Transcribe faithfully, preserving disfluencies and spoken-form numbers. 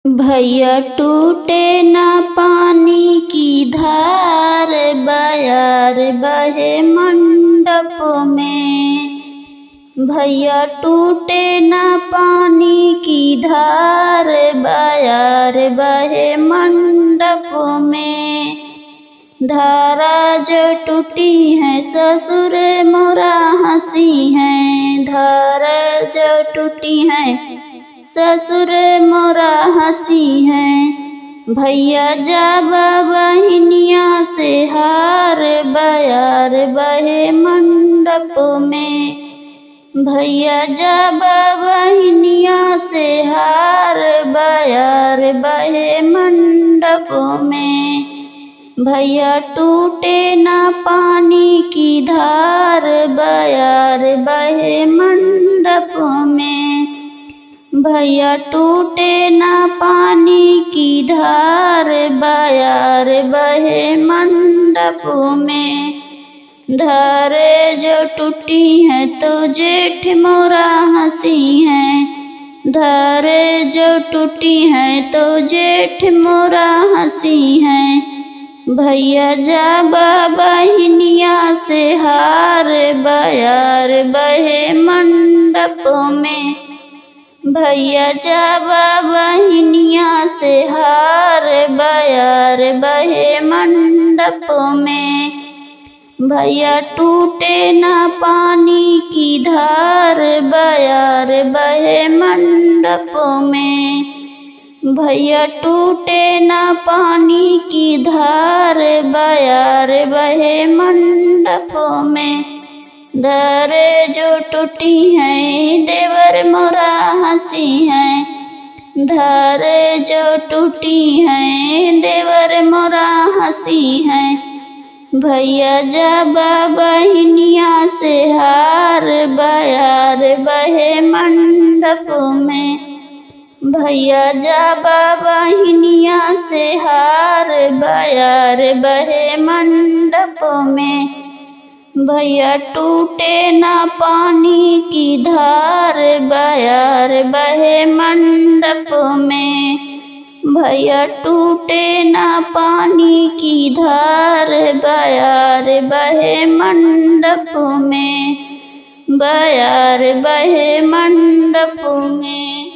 भैया टूटे ना पानी की धार, बयार बहे मंडप में। भैया टूटे ना पानी की धार, बयार बहे मंडप में। धारा जो टूटी है ससुर मोरा हँसी है, धारा जो टूटी है ससुर मोरा हँसी है। भैया जाबा बहिनिया से हार, बयार बहे मंडप में। भैया जाबा बहिनिया से हार, बयार बहे मंडप में। भैया टूटे ना पानी की धार, बयार बहे मंडप में। भैया टूटे ना पानी की धार, बयार बहे मंडप में। धारे जो टूटी है तो जेठ मोरा हँसी है, धारे जो टूटी है तो जेठ मोरा हँसी है। भैया जाबा बहिनिया से हार, बयार बहे मंडप में। भैया जाबा बहिनिया से हार, बयार बहे मंडप में। भैया टूटे ना पानी की धार, बयार बहे मंडप में। भैया टूटे ना पानी की धार, बयार बहे मंडप में। धारे जो टूटी है देवर मोरा हँसी है, धारे जो टूटी है देवर मोरा हँसी है। भैया जाबा बहिनिया से हार, बयार बहे मंडप में। भैया जाबा बहिनिया से हार, बयार बहे मंडप में। भैया टूटे ना पानी की धार, बयार बहे मंडप में। भैया टूटे ना पानी की धार, बयार बहे मंडप में। बयार बहे मंडप में।